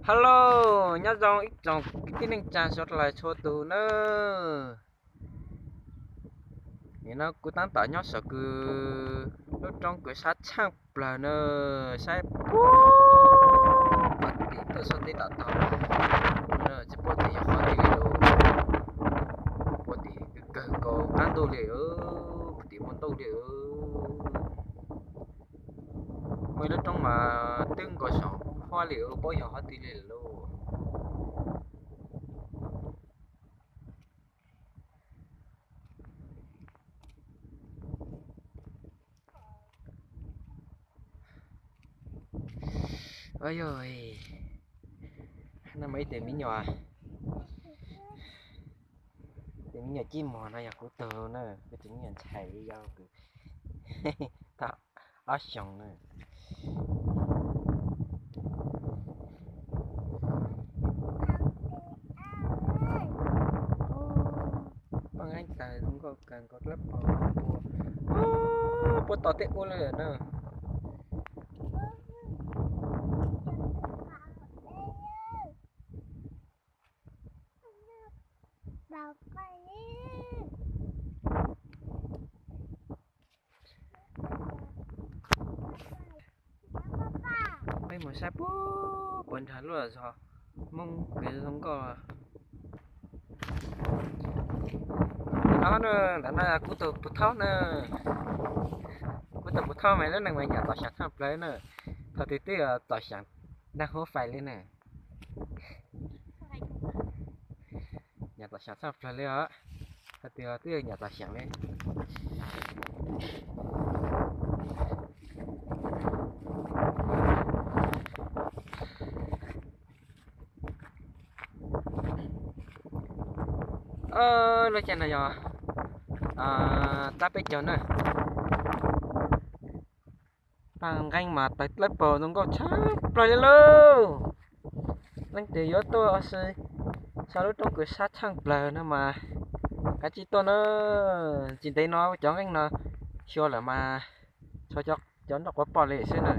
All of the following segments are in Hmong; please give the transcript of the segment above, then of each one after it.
Hello, nyob zoo ib tsoom kwv tij neej tsa sawv daws txhua tus nawb. Nim no kuv tab tom nyob saum kws lub roob kws sab tshaaj plawg na, saib puag tim tuaj saum teb tom tog, tsis paub tias yog qhov twg li lauj. Puag tim kawg nkaus qab ntuj li, puag tim muaj ntuj li. Muaj ib lub roob mas twb nkaus saum huab li, paub yog qhov twg li lauj. Yog, no mas ib tug me nyuam, tus me nyuam cib mog no yog kuv tug na, kuv tus me nyuam ntxhais yog kuv, tau ob xyoos na. Poj nqeeb taws zoo nkauj kawg nkaus dlawb paug, puag tom tej ub lawm na. Peb mus saib puag puag nrag lub zos Hmoob kws zoo nkauj. Ntawm no, ntawm no kuv tus puv thaub na, kuv tus puv thaub mas lub neej mas nyam tom xyaav tshaj plawg na, thaum twg twb yog tom xyaav naj huab fais li na. Nyam tom xyaav tshaj plawg li os, thaum twg twb yog nyam tom xyaav li. Lub caij no yog tab peb caug na. Poj nqeeb mas taws dlawb paug zoo nkauj tshaj plawg li lauj. Leej twg yuav tuaj ua si saum lub roob kws sab tshaaj plawg no mas kav tsij tuaj na. Tsis ntev no cov nqeej no xyuas lawm mas tshuav cov nroj quav poj li xwb na.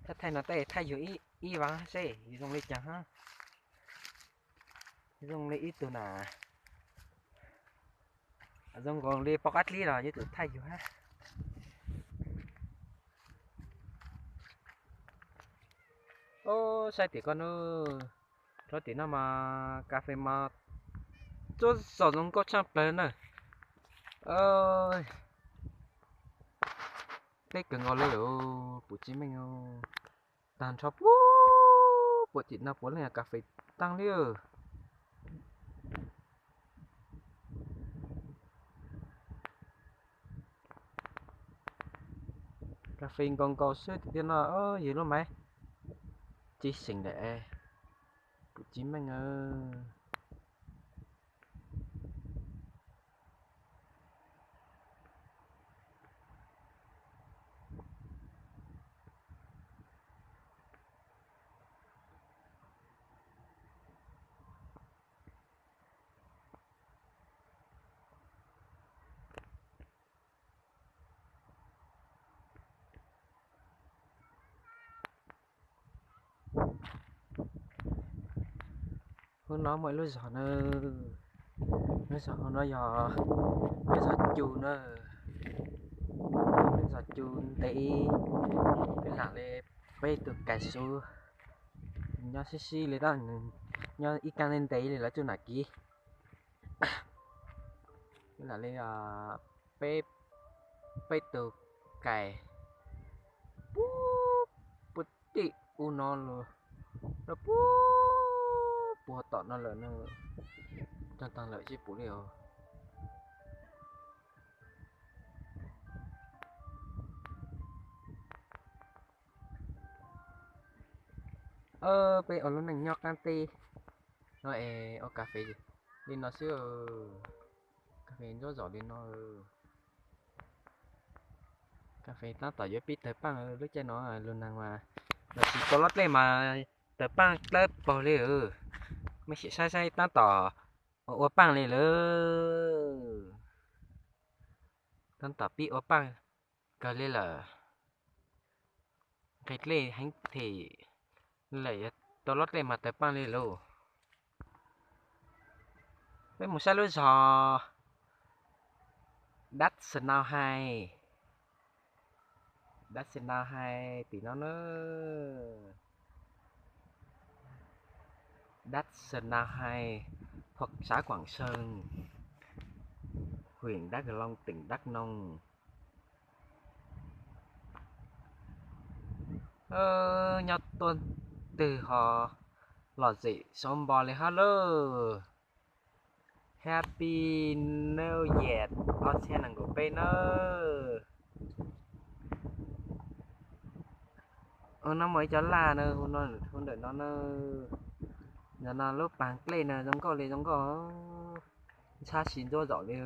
Thaij thaij no tej thaij yug ib vas seb zoo li cas hab. Zoo li ib tug na, zoo nkaus li poj qab dlib los yuav tsum thaij yug hab. Saib tim ko na, rau tim no mas kas fes mas tsuab zos zoo nkauj tshaj plawg na. Teb kawg nkaus li, puv tsis meej. Tag nrho puag tim no puav leej yog kas fes taag li. Kas fes nkaus nkaus xwb tiag tiag no, yug lub maiv tsis seem lawm, puv tsis meej. Hnub no muaj ib lub zos na, lub zos hauv no yog lub zos Cu na, lub zos Cu ntev, peb lam li peb tus kais xub nyob sib sib li tab nws nyob ib kaaj ntev li lawv tsuj nam kiv. Lam li peb, peb tus kais puag, puag tim ub no los, rau puag, puag tom no lawm na, tag tag lawm tsis pum li os. Peb ua lub neej nyob qaab teb no es ua kas fes, Li no xwb, kas fes ntsuab zom li no. Kas fes tab tom yuav pib tawg paaj lub caij no, lug neeg mas los tsis tau lob dlej mas tawg paaj dlawb paug li. Mej sim saib saib tab tom ua paaj li lawm. Tab tom pib ua paaj kawg li lawm. Nqis dlej heev them lawm, yuav tau lob dlej mas tawg paaj li lauj. Peb mus saib lub zos Dab Snow High. Dab Snow High tim no na. Dab Snow High thuộc xã Quảng Sơn, huyện Đắk Rông, tỉnh Đắk Nông. Nyob tuaj twg ho lom zem xauv npo li hab lauj. Happy New Year ob txhiab nees nkaum peb nawb. Hu no muaj ib cov laj na, hu ntawm no na. Ntawm no lub paag dlej na zoo nkauj li zoo nkauj, ntxhab si ntsuab zaum li.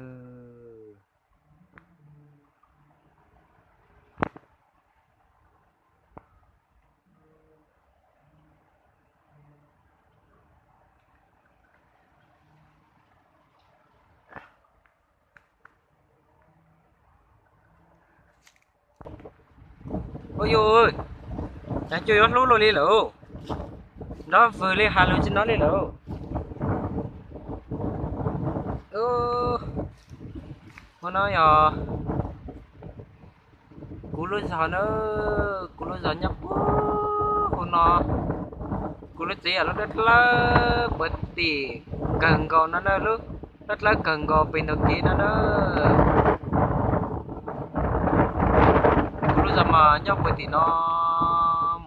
Ua yus, cas cua yuav hlub luaj li lawm, nrov vwg li has lug tsis nov li lawm. Hu no yog kuv lub zog na, kuv lub zog nyob puag hu no. Kuv lub tsev yog lub dawb dawb puag tim kawg nkaus no na, lub dawb dawb kawg nkaus pem ntug kev no na. Kuv lub zog mas nyob puag tim no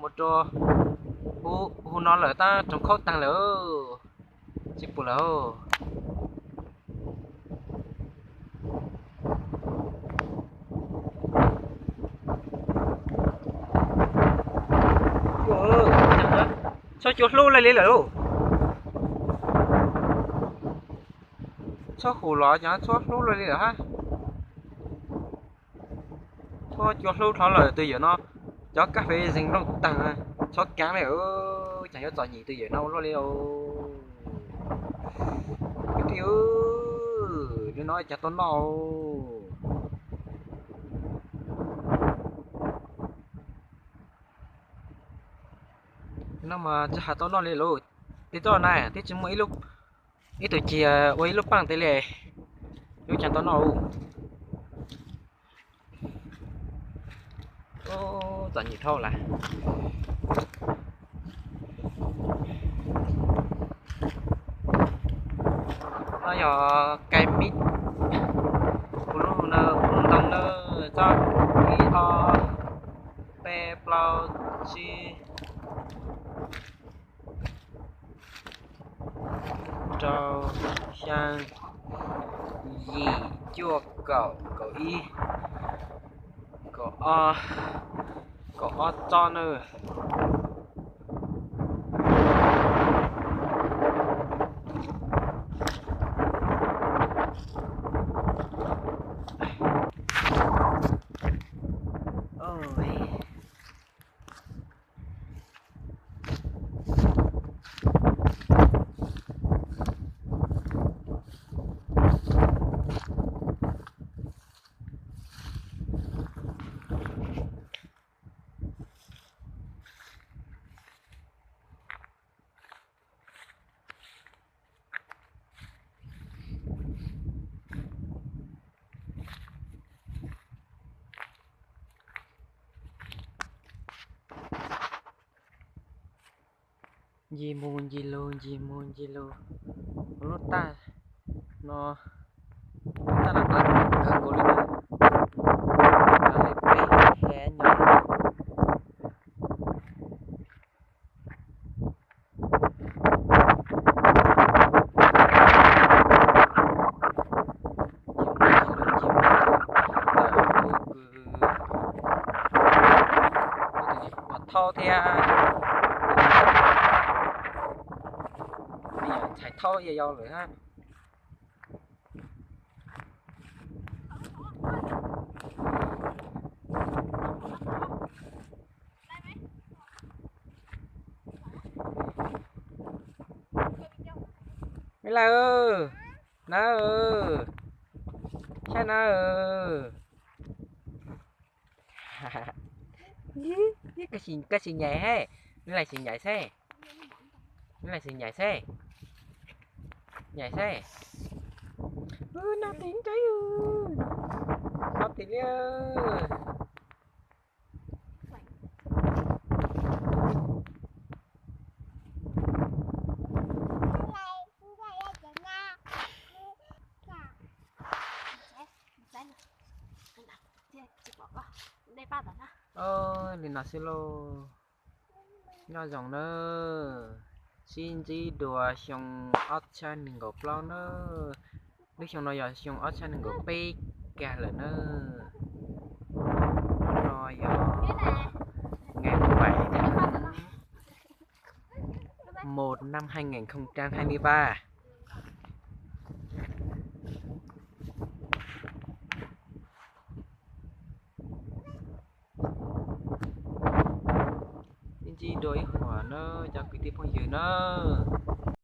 mus rau hu no lawm tab roog khaub taag lawm, tsis pum lawm. Txhob cua hlub luaj li lawm. Txhob hum los cas txhob hlub luaj li lawm hab. Txhob cua hlub dhau lawm, twg yawm no cov kas fes zeeg nplooj taag, txhob kaav li, cas yuav txom nyem twg yawm no ua luaj li. Kwv tij, li no cas tau noj. No mas tsis has tau noj li lauj. Tej toj na twb tsis muaj ib tug cig ua ib lub paaj teb li, yuav cas tau noj. Txom nyem dhau lawm. No yog kais mib, kuv lub no kuv lub ntoo na, txob ib ob peb plaub tsib rau xyaa yim cuaj kaum kaum ib kaum ob, kaum ob txob na. Ncig mus ncig lug, ncig mus ncig lug, lub taj no, taj no kawg nkaus li na, peb he nyob. Ua thaub thiab, me nyuam ntxhais thaub yau yau lawm hab. Mib Laj, na, saib na. Koj sim nyais he, Mib Laj sim nyais xwb, Mib Laj sim nyais xwb, nyais xwb. Noj tim ntsais, noj tim li. Li no xwb lauj. Nyob zoo nawb, sib ntsib dua xyoo ob txhiab nees nkaum plaub nawb. Lub xyoo no yog xyoo ob txhiab nees nkaum peb kiag lawm nawb. Hnub no yog ngày bảy tháng một năm hai nghìn không trăm hai mươi ba. Sib ntsib dua ib huam nawb cov kwv tij phooj ywg nawb.